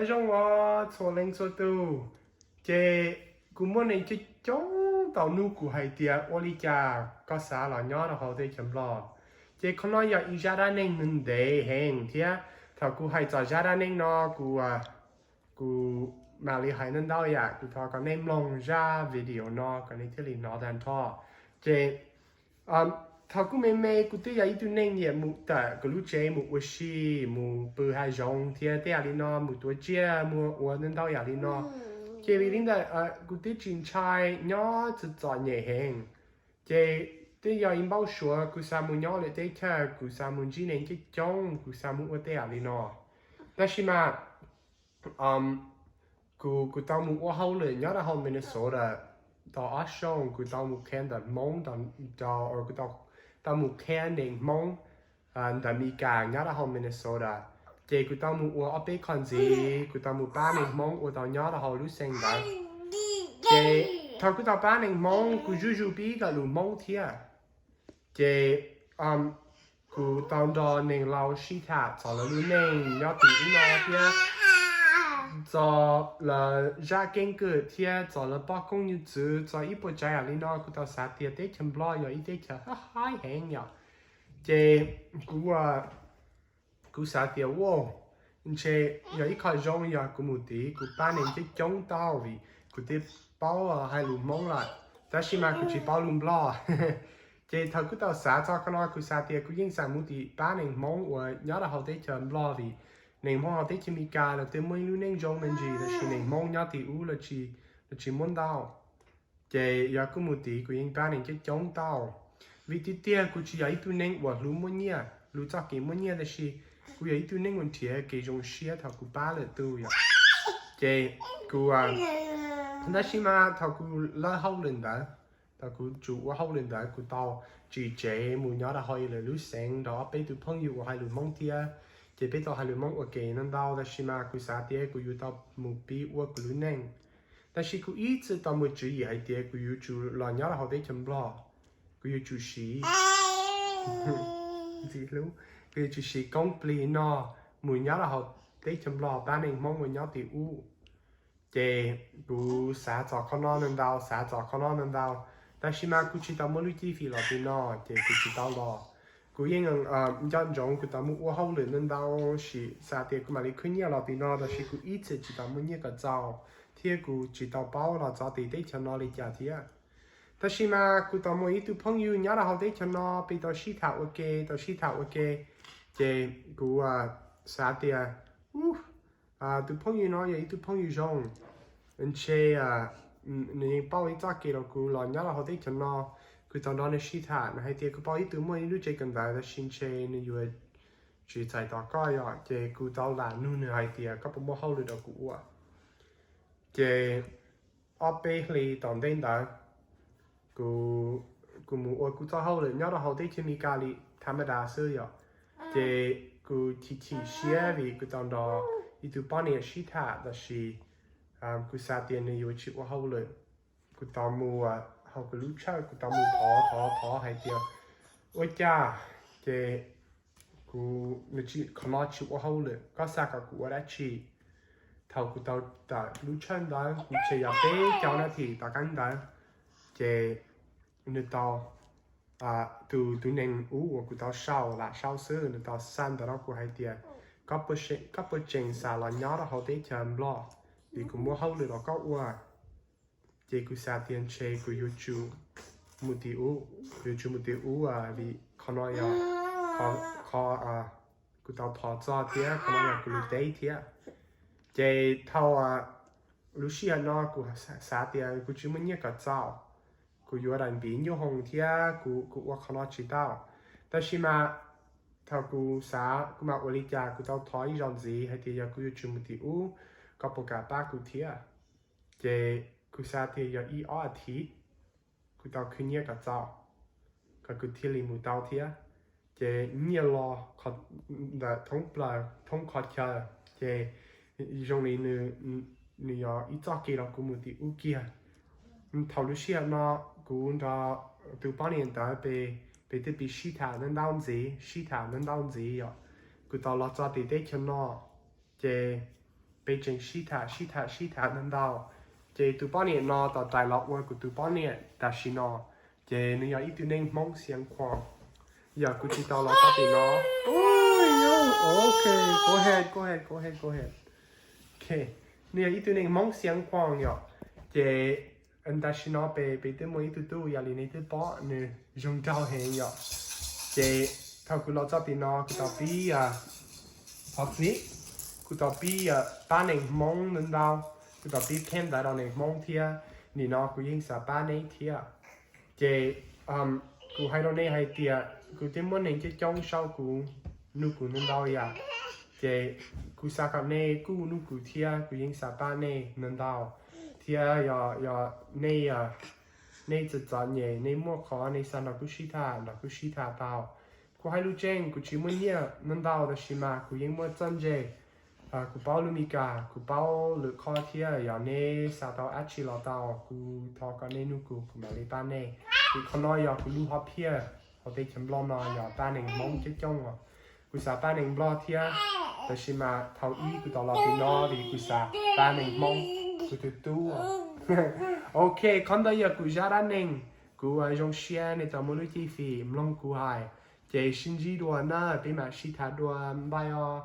Nyob zoo os txhua leej txhua tus. Ces kuv muaj neeg coob coob tau nug kuv hais tias ua li cas koj xav los nyob rau hauv teb chaws Nplog. Ces qhov no yog ib zaj dab neeg nws ntev heev thiab thaum kuv hais txog zaj dab neeg no kuv, kuv mam li hais ntau ntau yam, kuv thov kom nej mloog zaj video no kom nej thiaj li hnov tag nrho. Ces thaum kuv me me kuv twb yog ib tug neeg nyiam mus tawm kuv lub tsev mus ua si, mus pw hav zoov thiab tej yam li no, mus tuav tsiaj, mus ua ntau ntau yam li no. Ces vim li ntawd kuv twb tsis ntshai nyob txom txom nyem heev. Ces twb yog ib npaug suav kuv xav mus nyob lwm teb chaws, kuv xav mus ntsib neeg coob coob, kuv xav mus ua tej yam li no. Tab sis mas kuv, kuv tau mus ua hauj lwm nyob rau hauv Minnesota tau ob xyoos, kuv tau mus qhia ntawv Hmoob, kuv tau mus qhia neeg Hmoob ntawv Meskas nyob rau hauv Minnesota. Ces kuv tau mus ua ob peb qho ntxiv, kuv tau mus pab neeg Hmoob uas tau nyob rau hauv lub xeev ntawd. Ces thaum kuv tau pab neeg Hmoob kuv zuj zus pib lawm lus Hmoob thiab. Ces kuv tau nrog neeg laus sib tham txog lawv lub neej nyob tim ub no thiab txog lawv zaj keeb kwm thiab txog lawv poj koob yawm txwv, txog ib puas tsav yam li no. Kuv tau xav tias teb chaws Nplog yog ib teb chaws haib heev yom. Ces kuv, kuv xav tias wow, ntshe yog ib qho zoo yog kuv mus tid kuv pab neeg coob coob tau vim kuv twb paub hais lus Hmoob lawm, tab sis mas kuv tsis paub lus Nplog. Ces thaum kuv tau xav txog qhov no kuv xav tias kuv yeej xav mus tim pab neeg Hmoob uas nyob rau hauv teb chaws Nplog vim neeg Hmoob hauv teb chaws Amelikas lawv twb muaj ib lub neej zoo me ntsis, tab sis neeg Hmoob nyob tim ub lawv tsis, lawv tsis muaj ntau. Ces yog kuv mus tid kuv yeej pab neeg coob coob tau. Vim tiag tiag kuv tsis yog ib tug neeg uas hlub muaj nyiaj, hlub txoj kev muaj nyiaj, tab sis kuv yog ib tug neeg uas nrhiav kev zoo siab thaum kuv pab lwm tus yom. Ces kuv, tab sis mas thaum kuv lawb hauj lwm ntawd, thaum kuv tsuas ua hauj lwm ntawd kuv tau tsim tsev mus nyob rau hauv lwm lub xeev nrog ob peb tus phooj ywg uas hais lus Hmoob thiab. Ces peb tau hais lus Hmoob ua ke no ntau, tab sis mas kuv xav tias kuv yuav tau mus pib ua kuv lub neej. Tab sis kuv ib txwm tau mus tswv yim hais tias kuv yuav tsum los nyob rau hauv teb chaws Nplog, kuv yuav tsum siv, kuv yuav tsum siv koob plig no mus nyob rau hauv teb chaws Nplog pab neeg Hmoob uas nyob tim ub. Ces kuv xav txog qhov no ntau ntau, xav txog qhov no ntau ntau, tab sis mas kuv tsis tau muaj lub cib fim los tim no, ces kuv tsis tau los. Kuv yeej nco ntsoov kuv tau mus ua hauj lwm ntau ntau, sim xav tias kuv mam li khwv nyiaj los tim no, tab sis kuv ib txwm tsis tau muaj nyiaj kom txaus, thiab kuv tsis tau paub los txog tim teb chaws no li cas thiab. Tab sis mas kuv tau muaj ib tug phooj ywg nyob rau hauv teb chaws no, peb tau sib tham ua ke, tau sib tham ua ke, ces kuv xav tias tus phooj ywg no yog ib tug phooj ywg zoo, ntshe nws yeej paub ib txoj kev rau kuv los nyob rau hauv teb chaws no. Kuv tau nrog nws sib tham, nws hais tias kuv paub ib tug muaj ib lub tsev kawm ntawv, tab sis ntshe nws yuav tsis txais tos koj yom. Ces kuv tau lam nug nws hais tias koj puas muaj hauj lwm rau kuv ua. Ces ob peb hlis tom ntej ntawd, kuv, kuv mus ua kuv txoj hauj lwm nyob rau hauv teb chaws Amelikas li tha ma da xwb yom. Ces kuv chim chim siab vim kuv tau nrog ib tug poj niam sib tham, tab sis kuv xav tias nws yuav tsis ua hauj lwm. Kuv tau mus hauv kuv lub tshawj, kuv tau mus thov thov thov hais tias ua cas ces kuv, nws tsis, qhov no tsis ua hauj lwm, koj xav kom kuv ua dab tsi? Thaum kuv tau tawm lub tshawj ntawd ntshe yog peb caug na thim tom qab ntawd, ces nws tau, tus, tus neeg ub uas kuv tau sau lam sau xwb, nws tau xa ntawv rau kuv hais tias koj puas tseem xav los nyob rau hauv teb chaws Nplog, vim kuv muaj hauj lwm rau koj ua. Ces kuv xav tias ntshe kuv yuav tsum mus tim ub, kuv yuav tsum mus tim ub vim qhov no yog qhov kuv tau thov txog thiab qhov no yog kuv lub teb thiab. Ces thaum lub sij hawm no kuv xav tias kuv tsis muaj nyiaj kom txaus, kuv yuav daim npiv nyuj hoos thiab kuv, kuv ua qhov no tsis tau. Tab sis mas thaum kuv xav kuv mam ua li cas, kuv tau thov ib zaug ntxiv hais tias yog kuv yuav tsum mus tim ub, koj puas kam pab kuv thiab? Ces kuv xav tias yog ib ob as thiv kuv tau khwv nyiaj kom txaus, kom kuv thiaj li mus tau thiab. Ces nyiaj los ntawm thoob plaws thoob qhov chaw, ces zoo li nws yog ib txoj kev rau kuv mus tim ub kiag. Thaum lub sij hawm no kuv nrog tus poj niam ntawd peb, peb twb pib sib tham ntau ntau ntxiv, sib tham ntau ntau ntxiv yom. Kuv tau los txog tim teb chaws no, ces Peb tseem sib tham sib tham sib tham ntau ntau, ces tus poj niam no tau rais los ua kuv tus poj niam tam sim no, ces nws yog ib tug neeg Hmoob Xiav Khuam. Yog kuv tsis tau los txog tim no. Ok, go ahead, go ahead, go ahead, go ahead. Ok, nws yog ib tug neeg Hmoob Xiav Khuam yom. Ces tam sim no peb, peb twb muaj ib tug tub, yog li nej twb pom nws zoo nraug heev yom. Ces thaum kuv los txog tim no kuv tau pib, thov txim, kuv tau pib pab neeg Hmoob ntau ntau, kuv tau pib qhia ntawv rau neeg Hmoob thiab. Nim no kuv yeej xav pab nej thiab. Ces kuv hais rau nej hais tias kuv twb muaj neeg coob coob sau kuv, nug kuv ntau ntau yam. Ces kuv xav kom nej kuj nug kuv thiab, kuv yeej xav pab nej ntau ntau. Thiab yog, yog nej, nej txom txom nyem, nej muaj qhov nej xav nrog kuv sib tham, nrog kuv sib tham tau. Kuv hais lus tseeb, kuv tsis muaj nyiaj ntau ntau, tab sis mas kuv yeej muaj txawj ntse. Kuv paub lus Mis Kas, kuv paub lwm qhov thiab. Yog nej xav tau dab tsi los tau, kuv thov kom nej nug kuv, kuv mam li pab nej. Vim qhov no yog kuv lub hom phiaj hauv teb chaws Nplog no, yog pab neeg Hmoob coob coob os. Kuv xav pab neeg Nplog thiab, tab sis mas thaum ub kuv tau los tim no vim kuv xav pab neeg Hmoob, kuv tus tub. Ok, qhov ntawd yog kuv zaj dab neeg. Kuv zoo siab nej tau muaj lub cib fim mloog kuv hais. Ces sib ntsib dua na, peb mam sib tham dua, bye os.